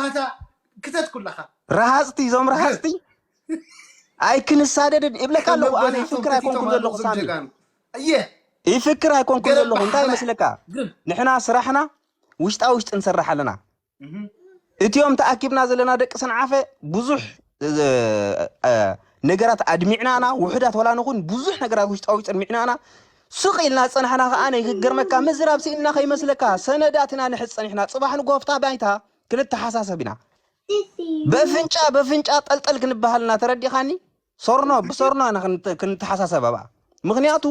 ኣታ ክተት ኩላኻ ረሃፅቲ እዞም ረሃፅቲ ኣይክንሳደድን እብለካ ኣለኹ። ኣነ ይፍክር ኣይኮንኩን ዘለኹ ሳሚ፣ ይፍክር ኣይኮንኩን ዘለኹ። እንታይ ይመስለካ፣ ንሕና ስራሕና ውሽጣ ውሽጢ ንሰርሕ ኣለና። እቲኦም ተኣኪብና ዘለና ደቂ ሰንዓፈ ብዙሕ ነገራት ኣድሚዕናና፣ ውሑዳት ዋላ ንኹን ብዙሕ ነገራት ውሽጣዊ ውሽጢ ኣድሚዕናና። ስቕ ኢልና ዝፀናሕና ከኣ ናይ ክገርመካ ምዝራብ ስኢንና ከይመስለካ፣ ሰነዳት ኢና ንሕዝ ፀኒሕና። ፅባሕ ንጎፍታ ባይታ ክንተሓሳሰብ ኢና። በፍንጫ በፍንጫ ጠልጠል ክንበሃልና፣ ተረዲኻኒ? ሶርኖ ብሶርኖ ኢና ክንተ- ክንተሓሳሰብ ኣብኣ። ምኽንያቱ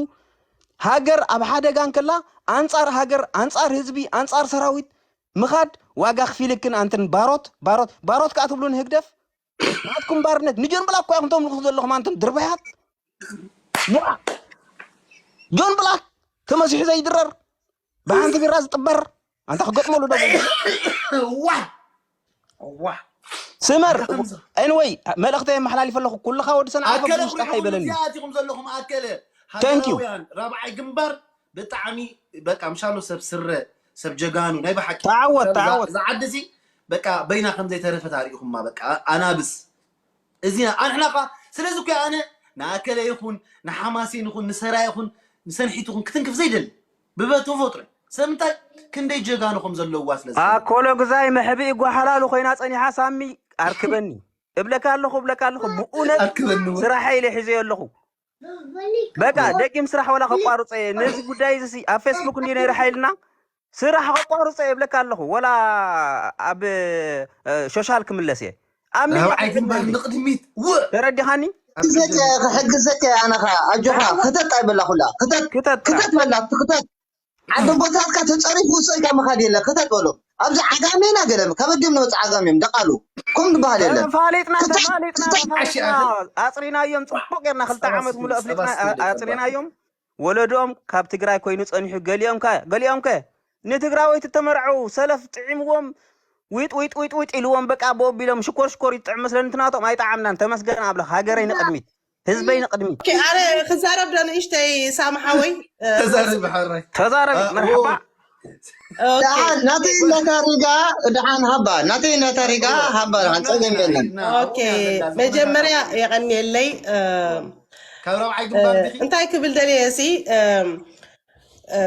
ሃገር ኣብ ሓደጋ እንከላ፣ ኣንጻር ሃገር፣ ኣንጻር ህዝቢ፣ ኣንጻር ሰራዊት ምኻድ ዋጋ ክፊልክን። ኣንትን ባሮት ባሮት ባሮት ከኣ ትብሉን ህግደፍ ናትኩም ባርነት ንጆን ብላክ እኮ ኢኹም ተምልኹ ዘለኹም፣ ኣንትን ድርባያት። ዋ፣ ጆን ብላክ ተመሲሑ ዘይድረር፣ ብሓንቲ ቢራ ዝጥበር፣ ኣንታ ክገጥመሉ ዶ ዋ ዋ ስመር። ኤንወይ፣ መልእኽተይ የመሓላልፍ ኣለኹ። ኩልኻ ወዲ ሰንዓፈ ኣከለ ብዙሕ ጣሓ ኩልኹም ይበለኒ። እዚኣ ኣቲኹም ዘለኹም ኣከለ Thank you። ሃገራውያን ራብዓይ ግንባር ብጣዕሚ በቃ ምሻሎ ሰብ ስረ ሰብ ጀጋኑ ናይ ብሓቂ ተዓወት፣ ምሻሎ እዛ- ተዓወት። እዛ ዓዲ እዚ በቃ በይና ከም ዘይተረፈት ኣሪእኹማ በቃ ኣናብስ እዚና ኣንሕና ኸ ስለዚ እኮ ኣነ ንኣከለ ይኹን ንሓማሴን ይኹን ንሰራ ይኹን ንሰንሒት ይኹን ክትንክፍ ዘይደሊ ብበተፈጥሮ ሰብ እንታይ ክንደይ ጀጋኑ ከም ዘለውዋ ስለዚ ኣኮሎ ግዛይ መሕብኢ ጓሓላሉ ኮይና ጸኒሓ ሳሚ ኣርክበኒ እብለካ ኣለኹ እብለካ ኣለኹ ብእውነት ኣርክበኒ እውን። ስራሐ ኢለ ሒዘዮ ኣለኹ። በቃ ደጊም ስራሕ ዋላ ከቋርፀ ነዚ ጉዳይ እዚ ኣብ ፌስቡክ እንዲ ነይረ ሓይልና ስራሕ ከቋርፀ እብለካ ኣለኹ። ወላ ኣብ እ፣ ሶሻል ክምለስ እየ ኣብ ሚድያ ራብዓይ ግንባር ከይተልኒ ንቅድሚት ውእ ተረዲኻኒ። ክሕግዘካ ክሕግዘካ ኣነ ኸዓ ኣጆኻ ክተት ኣይበላ ኩላ ክተት ክተት ጥራሕ ክተት በላ ክተት ዓዲ ቦታትካ ተፀሪፉ ውፅእካ ምኻድ የለ ክተት በሎ ኣብዚ ዓጋሜና ገለ ካብ ኣዲኦም ንወፅ ዓጋሜም ደቃሉ ኩም ዝበሃል የለን ተፋሊጥና ክተት ተፋሊጥና ክተት ተፋሊጥና ኣፅሪናዮም ፅቡቅ ጌርና ክልተ ዓመት ሙሉእ ኣፍሊጥና ኣፅሪናዮም። ወለዶኦም ካብ ትግራይ ኮይኑ ፀኒሑ ገሊኦም ከ ገሊኦም ከ ንትግራወይቲ ተመርዐው ሰለፍ ጥዒምዎም ዊጥ ዊጥ ዊጥ ዊጥ ኢልዎም በቃ ቦብ ኢሎም ሽኮር ሽኮር ይጥዕም መስለኒ ትናቶም ኣይጠዓምናን። ተመስገን ኣምላኽ ሃገረይ ንቅድሚት ህዝበይ ንቅድሚት። ኦኬ፣ ኣነ ክዛረብ ዶ ንእሽተይ ሳሚ ሓወይ? እ፣ ተዛረቢ ሓራይ ተዛረቢ አ- መርሓባ። ኦኬ። ደሓን ናተይ እናታ ሪጋ ደሓን ሃባ ናተይ እናታ ሪጋ ሃባ ደሓን ፀገም የለን ኦኬ፣ መጀመርያ የቐንየለይ። እ፣ ካብ ራብዓይ ግንባር ዲኺ እንታይ ክብል ደልየ ሲ እ፣ እ፣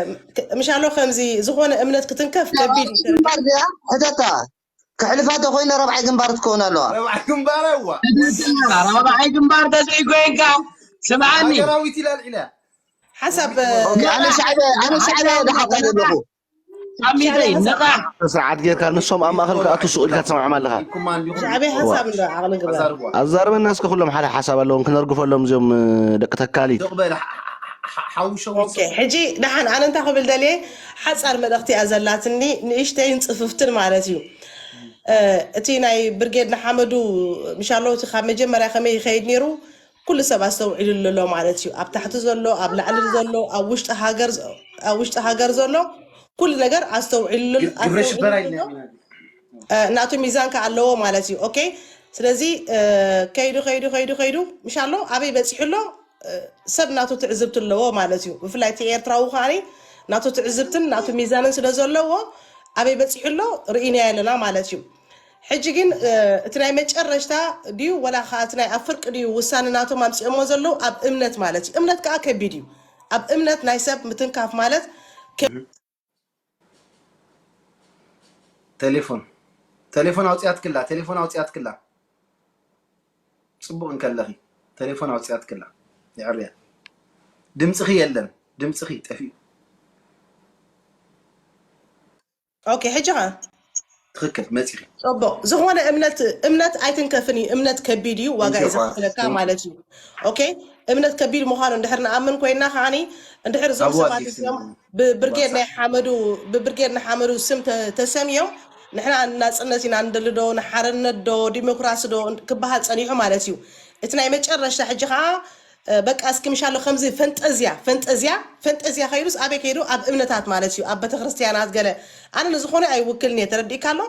ምሻሎ ከምዚ ዝኾነ እምነት ክትንከፍ ከቢድ እዩ። ግንባር ድያ ሕተታ ክሕልፋ ተኮይነ ራብዓይ ግንባር ትከውን ኣለዋ ራብዓይ ግንባር እዋ ራብዓይ ግንባር ተዘይ ኮይንካ ስምዓኒ ሃገራዊት ኢላ ኣልዒላ ሓሳብ ኦኬ፣ ኣነ ሻዕብያ ኣነ ሻዕብያ ድሓታ ዘለኹ ሳሚተይ ንቓሕ ስርዓት ጌርካ ንሶም ኣብ ማእኸል ክኣቱ ሱቕ ኢልካ ትሰምዖም ኣለኻ። ኢልኩማ እንዲኹም ሻዕብያ ሓሳብ እንዶ ዓቕሊ ግበር። ኣዛርብዋ ኣዛርበናስ ከ ኩሎም ሓደ ሓሳብ ኣለዎም ክነርግፎሎም እዚኦም እ፣ ደቂ ተካሊት። ስቕ በል ሓ- ሓ- ሓ- ሓዊ ሸው ኦኬ፣ ሕጂ ደሓን ኣነ እንታይ ክብል ደልየ ሓፃር መልእኽቲ እያ ዘላትኒ ንእሽተይን ፅፍፍትን ማለት እዩ። እ፣ እቲ ናይ ብርጌድ ንሓመዱ ምሻሎ እቲ ካብ መጀመርያ ከመይ ይኸይድ ነይሩ ኩሉ ሰብ ኣስተውዒሉሉ ኣሎ ማለት እዩ። ኣብ ታሕቲ ዘሎ ኣብ ላዕሊ ዘሎ ኣብ ውሽጢ ሃገር ኣብ ውሽጢ ሃገር ዘሎ ኩሉ ነገር ኣስተውዒሉሉ ግብረ ሽበራ ኣስተውዒሉሉ ኢልና ኣሎ። እ፣ ናቱ ሚዛን ከ ኣለዎ ማለት እዩ። ኦኬ፣ ስለዚ እ፣ ከይዱ ከይዱ ከይዱ ከይዱ ምሻሎ ኣበይ በፂሑ ኣሎ እ፣ ሰብ ናቱ ትዕዝብቲ ኣለዎ ማለት እዩ። ብፍላይ እቲ ኤርትራዊ ከዓኒ ናቱ ትዕዝብትን ናቱ ሚዛንን ስለ ዘለዎ ኣበይ በፂሑ ኣሎ ርኢናዮ ኣለና ማለት እዩ። ሕጂ ግን እ፣ እቲ ናይ መጨረሽታ ድዩ ወላ ከዓ እቲ ናይ ኣብ ፍርቂ ድዩ ውሳነ ናቶም ኣምፅኦሞ ዘለዉ ኣብ እምነት ማለት እዩ። እምነት ከዓ ከቢድ እዩ። ኣብ እምነት ናይ ሰብ ምትንካፍ ማለት ቴሌፎን ቴሌፎን ኣውፅኣትክላ ቴሌፎን ኣውፅኣትክላ ፅቡቅ እንከለኺ ቴሌፎን ኣውፅኣትክላ የዕርያ ድምፅኺ የለን ድምፅኺ ጠፊኡ ኦኬ፣ ሕጂ ኸ ትክክል መፂኺ ፅቡቅ ዝኾነ እምነት እምነት ኣይትንከፍን እዩ። እምነት ከቢድ እዩ፣ ዋጋ እዩ ዘኽፍለካ ማለት እዩ። ኦኬ፣ እምነት ከቢድ ምዃኑ እንድሕር ንኣምን ኮይና ከዓኒ እንድሕር እዞም ኣብዋ ሰባት ዲክሲ እዚኦም ብብርጌድ ናይ ሓመዱ ብብርጌድ ናይ ሓመዱ ስም ተ- ተሰምዮም ንሕና ናፅነት ኢና ንደሊ ዶ ንሓርነት ዶ ዲሞክራሲ ዶ ክበሃል ፀኒሑ ማለት እዩ። እቲ ናይ መጨረሽታ ሕጂ ከዓ እ፣ በቃ እስኪ ምሻሎ ከምዚ ፈንጠዝያ ፈንጠዝያ ፈንጠዝያ ከይዱስ ኣበይ ከይዱ ኣብ እምነታት ማለት እዩ ኣብ ቤተክርስትያናት ገለ ኣነ ንዝኾነ ኣይውክልን እየ ተረዲእካ ኣሎ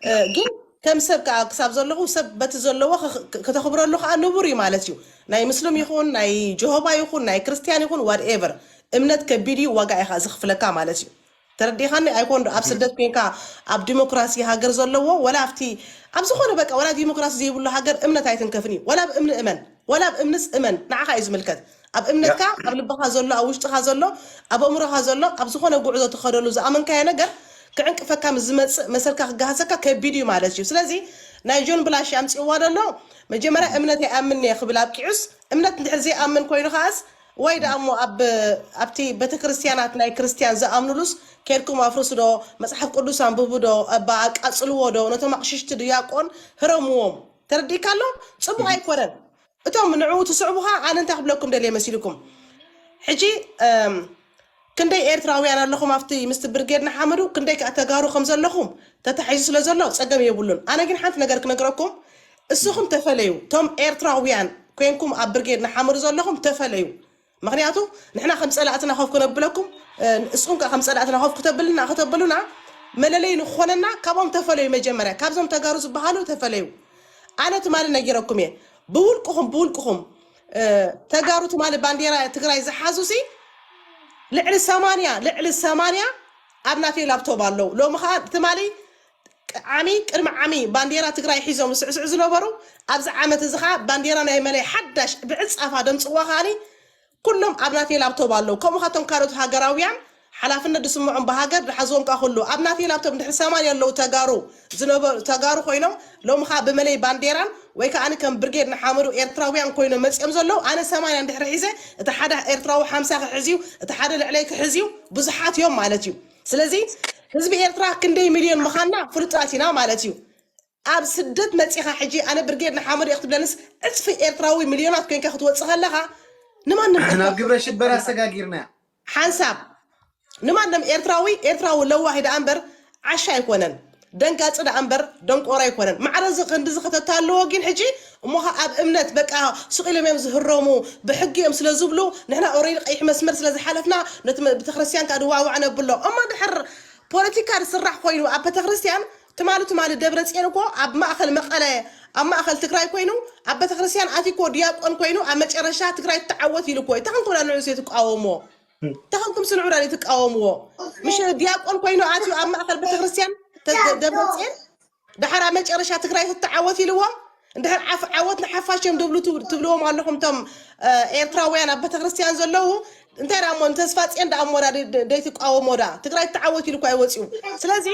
እ፣ ግን ከም ሰብ ከዓ ክሳብ ዘለኹ ሰብ በቲ ዘለዎ ከ- ከተኽብረሉ ከዓ ንቡር እዩ ማለት እዩ ናይ ምስሉም ይኹን ናይ ጀሆባ ይኹን ናይ ክርስትያን ይኹን ዋትኤቨር እምነት ከቢድ እዩ ዋጋ ኢኻ ዘኽፍለካ ማለት እዩ ተረዲኻኒ ኣይኮን ዶ ኣብ ስደት ኮንካ ኣብ ዲሞክራሲ ሃገር ዘለዎ ወላ ኣብቲ ኣብ ዝኾነ በቃ ወላ ዲሞክራሲ ዘይብሉ ሃገር እምነት ኣይትንከፍን እዩ። ወላ ኣብ እምኒ እመን፣ ወላ ኣብ እምንስ እመን፣ ንዓኻ እዩ ዝምልከት። ኣብ እምነትካ፣ ኣብ ልብኻ ዘሎ፣ ኣብ ውሽጥኻ ዘሎ፣ ኣብ ኣእምሮኻ ዘሎ፣ ኣብ ዝኾነ ጉዕዞ ትኸደሉ ዝኣመንካዮ ነገር ክዕንቅፈካ ምስ ዝመጽእ መሰልካ ክገሃሰካ ከቢድ እዩ ማለት እዩ። ስለዚ ናይ ጆን ብላሽ ኣምጽዋ ዘሎ መጀመርያ እምነት ይኣምን እየ ክብል ኣብቂዑስ እምነት እንድሕር ዘይኣምን ኮይኑ ከኣስ ወይ ደኣ እሞ ኣብ ኣብቲ ቤተክርስትያናት ናይ ክርስትያን ዝኣምኑሉስ ኬድኩም ኣፍርሱ ዶ መጽሓፍ ቅዱስ ኣንብቡ ዶ እባ ኣቃጽልዎ ዶ ነቶም ኣቕሽሽቲ ድያቆን ህረምዎም ተረዲእካ ኣሎ ጽቡቕ ኣይኮነን እቶም ንዕኡ ትስዕቡ ኸዓ ኣነ እንታይ ክብለኩም ደልየ መሲልኩም ሕጂ ክንደይ ኤርትራውያን ኣለኹም ኣብቲ ምስቲ ብርጌድ ንሓመዱ ክንደይ ከዓ ተጋሩ ከም ዘለኹም ተታሒዙ ስለ ዘሎ ፀገም የብሉን ኣነ ግን ሓንቲ ነገር ክነግረኩም እስኹም ተፈለዩ ቶም ኤርትራውያን ኮንኩም ኣብ ብርጌድ ንሓመዱ ዘለኹም ተፈለዩ ምክንያቱ ንሕና ከም ፀላእትና ኮፍ ክነብለኩም እስኹም ከዓ ከም ፀላእትና ኮፍ ክተብልና ከተብሉና መለለይ ንክኾነና ካብኦም ተፈለዩ መጀመርያ ካብዞም ተጋሩ ዝበሃሉ ተፈለዩ ኣነ ትማሊ ነጊረኩም እየ ብውልቅኹም ብውልቅኹም ተጋሩ ትማሊ ባንዴራ ትግራይ ዝሓዙ ሲ ልዕሊ ሰማንያ ልዕሊ ሰማንያ ኣብ ናተይ ላፕቶፕ ኣለዉ ሎሚ ከዓ ትማሊ ዓሚ ቅድሚ ዓሚ ባንዴራ ትግራይ ሒዞም ዝስዕስዑ ዝነበሩ ኣብዚ ዓመት እዚ ከዓ ባንዴራ ናይ መለይ ሓዳሽ ብዕፃፋ ደምፅዋ ከዓኒ ኩሎም ኣብ ናተይ ላፕቶፕ ኣለዉ ከምኡ ካቶም ካልኦት ሃገራውያን ሓላፍነት ዝስምዖም ብሃገር ዝሓዝዎም ከዓ ኩሉ ኣብ ናተይ ላፕቶፕ እንድሕር ሰማንያ ኣለዉ ተጋሩ ዝነበሩ ተጋሩ ኮይኖም ሎሚ ከዓ ብመለይ ባንዴራን ወይ ከዓ ከም ብርጌድ ንሓመዱ ኤርትራውያን ኮይኖም መፂኦም ዘለዉ ኣነ ሰማንያ እንድሕር ሒዘ እቲ ሓደ ኤርትራዊ ሓምሳ ክሕዝ እዩ እቲ ሓደ ልዕለይ ክሕዝ እዩ ብዙሓት እዮም ማለት እዩ ስለዚ ህዝቢ ኤርትራ ክንደይ ሚልዮን ምዃንና ፍሉጣት ኢና ማለት እዩ ኣብ ስደት መፂኻ ሕጂ ኣነ ብርጌድ ንሓመዱ እየ ክትብለንስ ዕፅፊ ኤርትራዊ ሚልዮናት ኮይንካ ክትወፅእ ከለኻ ንማንም ናብ ግብረ ሽበራ ኣሰጋጊርና ሓንሳብ ንማንም ኤርትራዊ ኤርትራዊ ለዋሂ ደኣ እምበር ዓሻ ኣይኮነን ደንጋፂ ደኣ እምበር ደንቆሮ ኣይኮነን ማዕረ እዚ ክንድዚ ከተታልዎ ግን ሕጂ እሞ ኣብ እምነት በቃ ስቕ ኢሎም እዮም ዝህረሙ ብሕጊ እዮም ስለ ዝብሉ ንሕና ኦሬዲ ቀይሕ መስመር ስለ ዝሓለፍና ነቲ ቤተክርስትያን ከዓ ድዋዋዕ ነብሎ እሞ ድሕር ፖለቲካ ዝስራሕ ኮይኑ ኣብ ቤተክርስትያን ትማሊ ትማሊ ደብረፅዮን እኮ ኣብ ማእኸል መቐለ ኣብ ማእኸል ትግራይ ኮይኑ ኣብ ቤተክርስትያን ኣትዩ እኮ ዲያቆን ኮይኑ ኣብ መጨረሻ ትግራይ ትተዓወት ኢሉ እኮ እዩ ተኸንኮና ንዑ ትቃወምዎ ተኸንኩም ስንዑ ዳኒ ትቃወምዎ ምሽ ዲያቆን ኮይኑ ኣትዩ ኣብ ማእኸል ቤተክርስትያን ደብረፅዮን ድሓር ኣብ መጨረሻ ትግራይ ትተዓወት ኢልዎም እንድሕር ዓወት ንሓፋሽ እዮም ድብሉ ትብልዎም ኣለኹም እቶም ኤርትራውያን ኣብ ቤተክርስትያን ዘለዉ እንታይ ደኣ እሞ ንተስፋ ፅዮን ደኣ እሞ ደይትቃወሞ ደኣ ትግራይ ትተዓወት ኢሉ እኳ ይወፅኡ ስለዚ